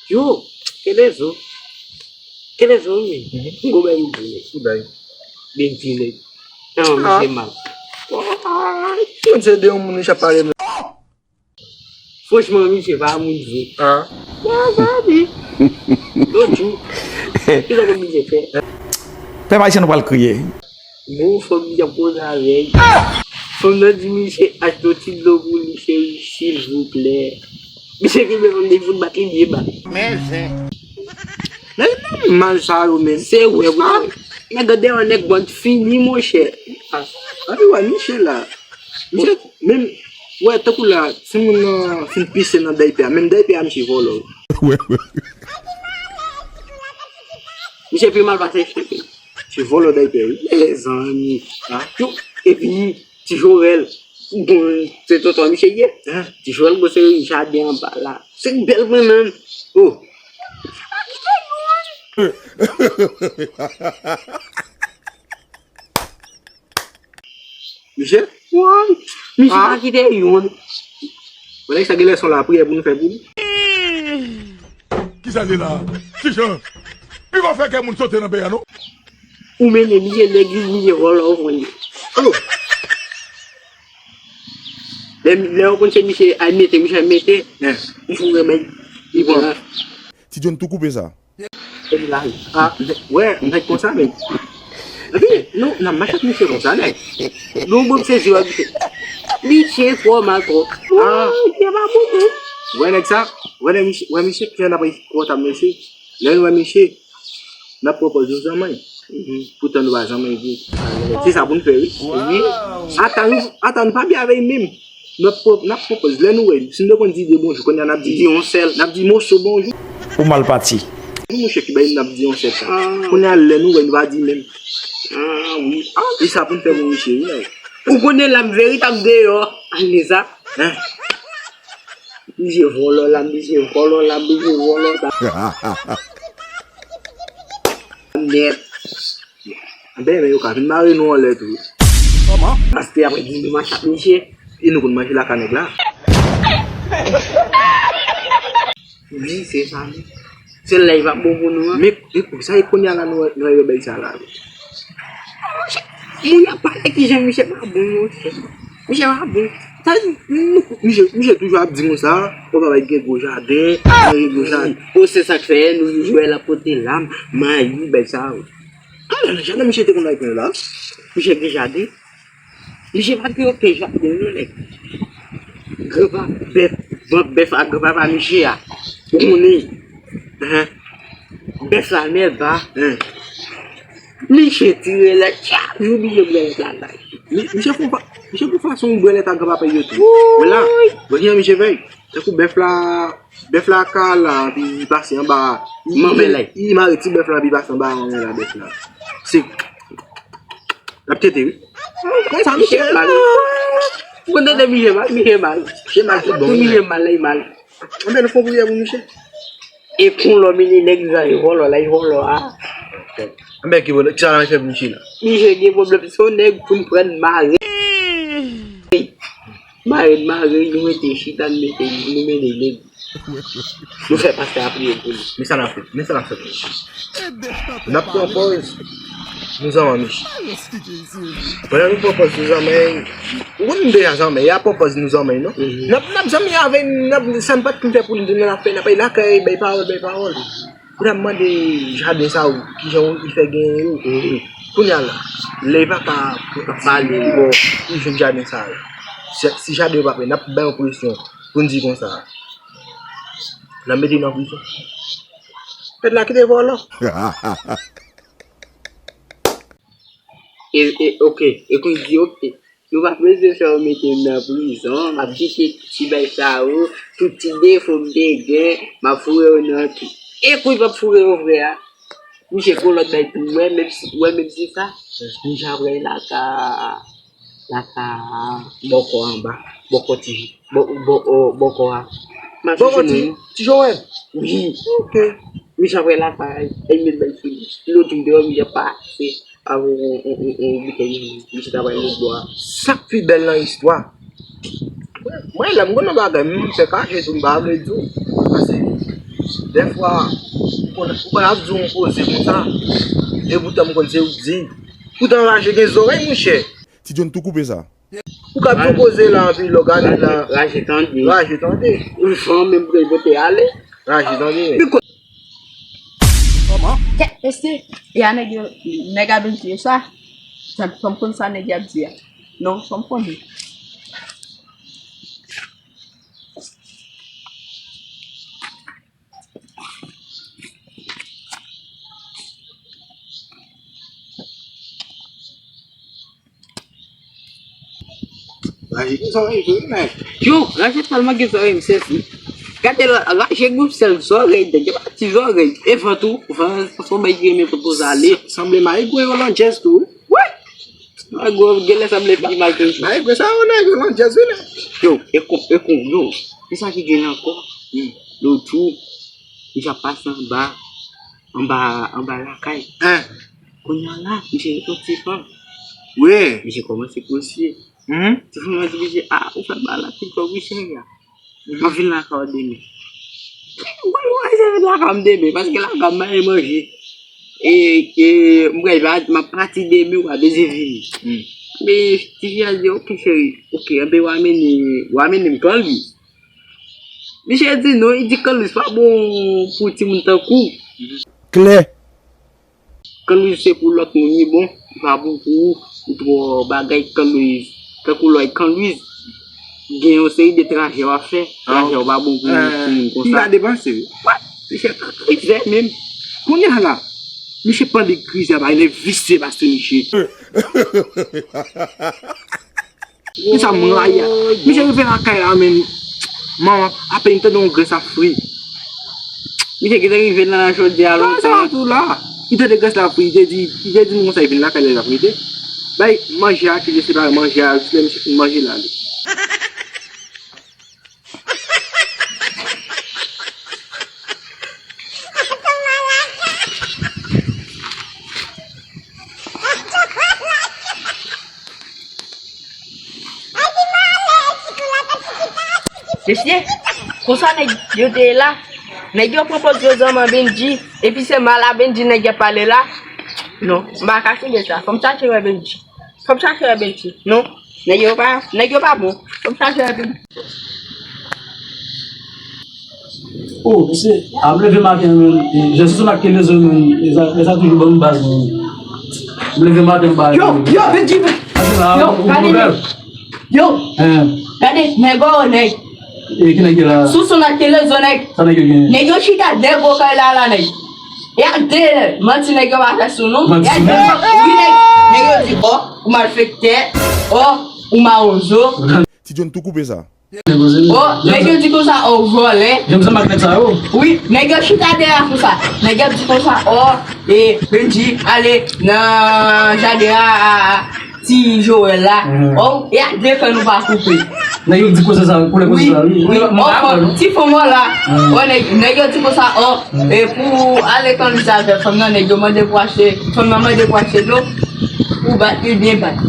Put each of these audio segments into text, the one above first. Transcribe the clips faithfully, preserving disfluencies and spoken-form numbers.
Yo, kelezo. Kelezo, wi. Gwo bay m di. Gwo bay. Byen di nèg. Nan, misye mal. Mwen se de yon moun ki ap pale. Franchman, misye pa moun vre. Ah. Sa, sa, wi. Lòt jou, ki sa pou misye fè? Pèp ayisyen, nou pral kriye. Bon, fanm li ap koze avè l. Fanm nan di misye achte yon ti dlo pou li, cheri, silvouplè. Misye kenbe fanm nan, li fout bat li byen ba. Men zen. Nèg nan mal sa yo menm. Se wè, bro. Nèg an deyò, nèg bòn fini, monchè. Anpi wè, misye la. Misye, menm, wè, tankou la, timoun nan fin pise nan daypè a, menm daypè a, misye vòlò. Misye pi mal pase chen. Se vòlò daypè, wi. Mezanmi. Ah. Yo, epi, ti Jorèl. Bon, se tonton misye ye. Hein? Ti Jorèl, bon, se jaden anba la. Se bèl mwen menm. Oh. Misye? Wi. Misye pa kite youn. Bon, nèg sa gen lèson lapriyè pou nou fè pou li. Kisa l ye la? Ti Jan, li pa fè kè moun sote nan peyi a, non? Ou mennen misye legliz, misye vòlò, ou konn li. Oh! Lè, lè yo konn se misye al mete, misye al mete. Hein. Li foure bay. Li pran. Ti John tou koupe sa. Epi la, ah, wè, nèg konsa, men. Epi, nou, n ap mache ak misye konsa, nèg. Nou, bon, sezi, wè, misye. Li tyen twò mal twò. Ah. Misye pa bon, non. Wè, nèg sa, wè, nèg misye, wè, misye, ki jan n ap pòtansye. Lè nou wè misye, n ap pran pòz nou zanmann. Poutan nou pa zanmann vre. Se sa pou n fè, wi. Wi. Ata nou, ata nou pa byen avè l menm. N ap pran, n ap pran pòz. Lè nou wè, si n te konn di de bonjou, kounye a n ap di, di yon sèl, n ap di moso bonjou. Ou mal pati. Nou mouche ki bay n ap di yon sèl sa. Ah. Kounye a lè nou wè, nou pa di menm. Ah, wi. Ah, e sa pou n fè pou misye, wi. Ou konnen lam veritab deyò. Ann leza. Hein? Misye vòlò la, misye vòlò la, misye vòlò la. Nèt. Anben, men yo ka vin mare nou anlè tou. Kòman? Pastè apre di nou mache ak misye. E nou konn manje lakay nèg la. Wi, se sa, wi. Se lè y ap bon pou nou an. Men, men pou sa, e kounye a la, nou, nou wè bèl sa la, wi. Monchè, moun ap pale kijan misye pa bon, monchè. Misye pa bon. Sa di, nou, misye, misye toujou ap di konsa, ou pa wè gen gwo jaden, gen gwo jaden. O, se sa k fè, nou toujou wè l ap pote lam, mayi, bèl sa, wi. Alò, nan jaden misye te konn al pran la. Misye gen jaden. Misye pa t gen okenn jaden, non, nèg. Granpa, bèf, vant bèf a granpapa misye a. Ou konnen. Hein. Bèf la nèba. Hein. Misye tire lèt chak jou, misye bwè lèt la, la. Mi-, misye fè yon fa-, misye fè yon fason bwè lèt a granpapa yo tou. Wouy! Wè la, wè kijan misye fè. Tankou bèf la, bèf la ka la, epi li pase anba. Manmèl la. Li mare ti bèf la, epi li pase anba manmèl la bèf la. Se, l ap tete, wi. Konsa, misye mal. Ou konn tande misye mal, misye mal. Misye mal tout bon, misye mal, li mal. Anben, nou fè yon priyè pou misye. E kon lòm, li nèg sa, li vòlò la, li vòlò a. Anben, ki vòlò, kisa l ap fè pou misye la? Misye gen pwoblèm, se yon nèg pou n pran mare. Mare, mare, nou mete chita, nou mete, nou mennen nèg. Nou fè pastè a priye pou nou. Men sa n ap fè, men sa n ap fè. N ap pran pòz nou zanmann misye. Pandan nou pran pòz nou zanmann, ou konn nou deja zanmann, y a pran pòz nou zanmann, non? Mhm. N ap, n ap zanmi avè l, n ap, sa n pa t konn fè pou li, n ap fè, n ap bay lakay, bay pawòl, bay pawòl. Pou n ap mande jaden sa yo, kijan li fè genyen yo. Mhm. Kounye a la, lè li pa ka pale, bon, li jwenn jaden sa yo. Si, si jaden yo pa prè, n ap bay yon presyon pou n di konsa, n ap mete l nan prizon. Pèp la kite vòlò. E, e, oke, e pou l di, oke, nou pa bezwen fè yo mete m nan prizon, m ap kite ti bay sa yo, tout ti defo m te gen, m ap foure yo nan tou. E kou l p ap foure yo vre a, misye gon lòt bay pou mwen, menm si, wè, menm si sa, misye ap rele lakay, lakay bòkò anba, bòkò ti, bò, bò, o, bòkò a. M ap chèche moun. Ti Joel? Wi. Oke. Misye ap rele lakay, e met bay sou li. Lòt jou deyò, misye pase. Avèk yon, yon, yon, yon boutèy, misye ta bay lòt bò a. Sa k pi bèl nan istwa. Mwen, lè m konn yon bagay, m fè kache tou, m pa vle di w. Pase, Dèfwa, ou konn, ou konn ap di yon koze konsa, e poutan m konn se ou k di. Poutan raje gen zòrèy, monchè. Ti John tou koupe sa. Ou ka ap di yon koze la, anpi lè w gade la. Raje tande. Raje tande. Ou van menm pou l pote ale. Raje tande. Kèt, mesye, e a nèg yo, nèg a vin di yo sa? Sa, fò m konn sa nèg y ap di a. Non, fò m konnen. Raje gen zòrèy vre, men. Yo, raje tèlman gen zòrèy, m sezi. Gade la, raje gen sèl zòrèy, nèg yo pa ti zòrèy. E van tou, van, se yon bagay ki renmen pote ale. Sanble mayigwe olandèz tou, wi. Wi. Mayigwe, genlè sanble pi mal ke. Mayigwe sa, yon nèg olandèz, wi, men. Yo, e kon, e kon, yo. Kisa ki genyen ankò? Hmm. Lòt jou, misye ap pase anba, anba, anba lakay. Hein? Kounye a la, misye jwenn yon ti fanm. Wi. Misye kòmanse gwosye. Mhm. Ti fanm nan di misye, "Ah, ou fè bagay la pi twòp, wi, cheri a. M ap vin lakay ou demen." Mwen, mwen, se vin lakay m demen, paske lakay m pa gen manje. E, e, m pral pa, m ap pati demen, ou pa bezwen vini. Hmm. Men, ti fi a di, "Ok, cheri, ok, anben, w a mennen, w a mennen m Kanlwiz." Misye di non, li di Kanlwiz pa bon pou timoun tankou w. Klè. Kanlwiz se pou lòt moun li bon, li pa bon pou ou, ou twò bagay Kanlwiz. Tankou lè w Kanlwiz, gen yon seri de trajè w ap fè, trajè w pa bon pou, pou moun konsa. Li pa depanse, wi. Wè, misye pa krizè menm. Kounye a la, misye pale krizè a, bay nèg visye pase misye. Kisa m rayi a? Misye rive lakay la, men manman apèn tande yon grès ap fri. Misye gentan rive nan chodyè a lontan. Sa tou la. Li tande grès la ap fri, li te di, li te di nou konsa, li vin lakay li, l ap rete. Bay manje a, ki te separe manje a, jis lè misye fin manje l ale. Mesye, konsa nèg yo te ye la. Nèg yo pran pòz yo zanmi Bendji, epi se mal a Bendji nèg yo ap pale la. Non, m pa ka kenbe sa. Fò m chache wè Bendji. Fò m chache wè Bendji. Non, nèg yo pa, nèg yo pa bon. Fò m chache wè Bendji. Oh, mesye, a m leve maten, men, e, Jezi sou nan kelezo, men, e sa, e sa toujou ban m baz, men. M leve maten, m ba. Yo, yo, Bendji, yo, gade, yo, gade, nèg, oh, nèg. E ki nèg yo la? Sou sou nan kelezo, nèg. Sa nèg yo gen? Nèg yo chita dèyè gwo kay la, la, nèg. Y a de manti nèg yo pa fè sou nou. Y a de, wi, nèg, nèg yo di, oh, ou malfektè, oh, ou mawozo. Ti John tou koupe sa. Oh, nèg yo di konsa, oh, vòlè. Janm sanm ak nèg sa yo. Wi, nèg yo chita dèyè konsa. Nèg yo di konsa, oh, e, Bendji ale nan jaden a, a, a, ti Joël la. Oh, e a de fè nou pa koupe. Nèg yo di konsa sa, koulè konsa sa, wi. Wi, oh, ti fanm la. Oh, nèg, nèg yo di konsa, oh, e pou ale Kanlwiz avè fanm nan, nèg yo mande pou achte, fanm nan mande pou achte dlo, pou bat li byen bat.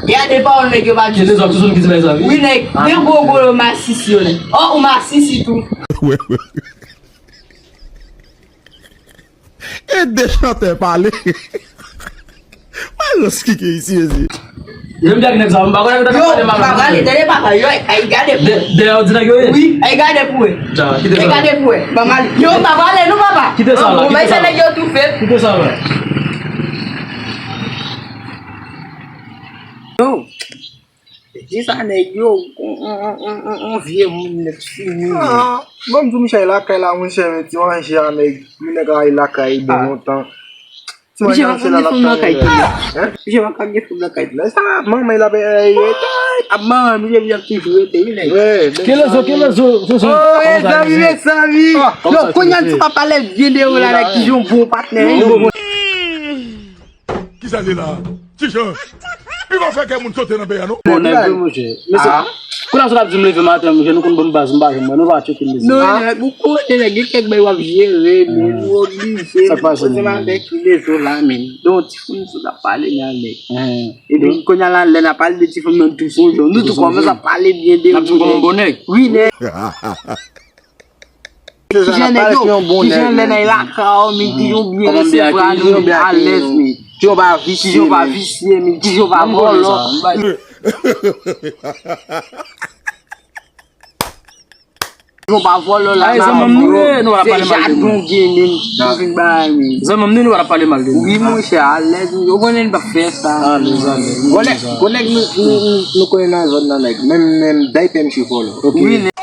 Y a de pawòl nèg yo pa di. Kite zòt sou ki ti bay sa, wi. Wi, nèg, de gwo gwo yo masisi yo, nèg. Oh, ou masisi tou. Wè, wè. E de chantè pale. Wè, Roski ke isi, mesye. Yo, m di ak nèg sa, m pa konnen yo ta pale mal. Yo, pa pale, tande papa, yo, ay gade pou. Dèyè yo di nèg yo ye? Wi, ay gade pou wè. Ay gade pou wè. Ban m ale. Yo, pa pale, non, papa. Kite sa, la, kite sa. Nèg yo toufe. Kite sa, la. Yo. Di sa nèg yo, on, on vye moun nèt fini. Ah, bon, m di w, Michel lakay la, monchè, men ti manje a nèg, yon nèg a lakay bon lontan. Ti manje a se la l ap fè. Hein? Michel pa ka gen fanm nan kay. Lè sa, manman l ap rete. Ap manman, Michel ap toujou rete, wi, nèg. Kelezo, kelezo, kelezo. Oh, mezanmi, mezanmi. Yo, kounye a ti papa lè byen de yo la, nèg ki yon bon patnè, wi. Kisa li la? Ti Jan, li pa fè kè moun sote nan peyi a, non. Bon nèg wi, monchè. Mesye, kounye a sa w ap di m leve maten, monchè, nou konn ban m baz, m pa janm wè, nou pa tcheke m, mesye. Non, nèg, ou konnen, nèg, gen kèk bagay w ap jere, men ou oblije. Sa k pase, menm? Avèk lezo la, menm. Donk, ti fanm sot ap pale la, nèg. Epi, kounye a la, lè n ap pale de ti fanm nan, dous, nou tou kòmanse ap pale byen de ou, nèg. N ap di m kòman bon nèg? Wi, nèg. Kijan nèg yo, kijan lè nèg lakay ou, men kijan byen resevwa nou, men alèz, men kijan pa visye, men kijan pa vòlò. Kijan pa vòlò la, se jaden gen, men nou vin bay, men. Zanmi m, nou pa pale mal de li. Wi, monchè, alèz, ou konnen n pa fè sa. Alèz, alèz. Bon nèg, bon nèg nou konnen nan zòn nan, nèg. Menm, menm daypè misye vòlò. Wi, nèg.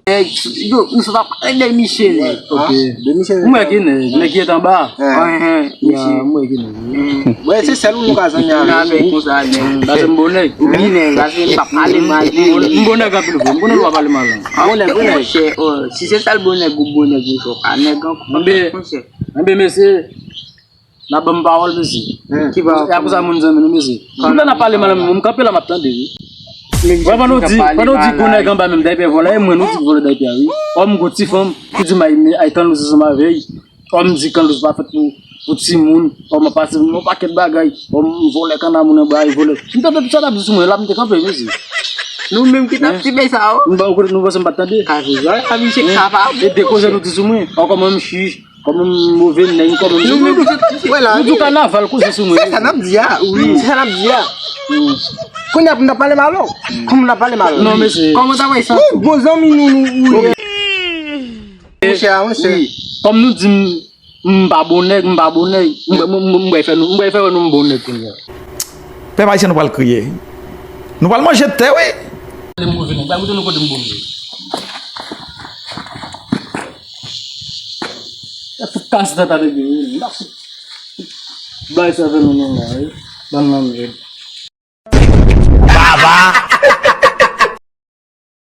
Nèg, yo, nou sot ap pale de misye, nèg. Ok. De misye, nèg. Mwen ki nèg, nèg ki anba. Mwen ki nèg. Wè, se sèl ou nou ka zanmi avè l. Avè konsa, nèg. Paske m bon nèg. Wi, nèg, paske m pa pale mal de li. M bon nèg anpil vre. M konnen w pa pale mal. Bon nèg, bon nèg. Monchè, si se sèl bon nèg ou bon nèg, ou pa nèg ankò, monchè. Enben, mesye, n ap ban m pawòl, mesye. Ki pawòl? E akoz sa moun zanmi nou, mesye. Tout lè n ap pale mal, m kanpe la, m ap tande, wi. Wè, pandan w di, pandan w di gwo nèg anba menm daypè vòlò, e mwen nou di vòlò daypè a, wi. Òm gwo ti fanm, ki di m ay, ay Kanlouz ansanm avè l. Òm di Kanlouz pa fèt pou, pou timoun. Òm ap pase yon pakèt bagay. Òm vòlè kanna moun anba, e vòlè. M tande tout sa l ap di sou mwen, la m te kanpe, mesye. Nou menm ki t ap simen sa, o. Nou pa, nou panse m pa t tande? Ka vizyon, a misye kapab. E de koze nou di sou mwen. Ankò mwen m chich. Kòman m move nèg, kòman m... Nou menm, nou di w kanaval koze sou mwen. Se sa n ap di a, wi, se sa n ap di a. Kounye a pou n ta pale mal, o. Pou n ta pale mal. Non, mesye. Kòman ta wè sa? Ou bon zanmi nou, nou, ou ye. Monchè, monchè. Kòm nou di m, m pa bon nèg, m pa bon nèg. M, m, m, m bay fè nou, m bay fè wè nou m bon nèg kounye a. Pèp ayisyen, nou pral kriye. Nou pral manje tè, wi. Lè m move nèg, pa koute nou kote m bon nèg. E fout kase tèt avèk yo, wi. M pa fout bay sa fè nou menm la, wi. Bann nan mèd. Baba!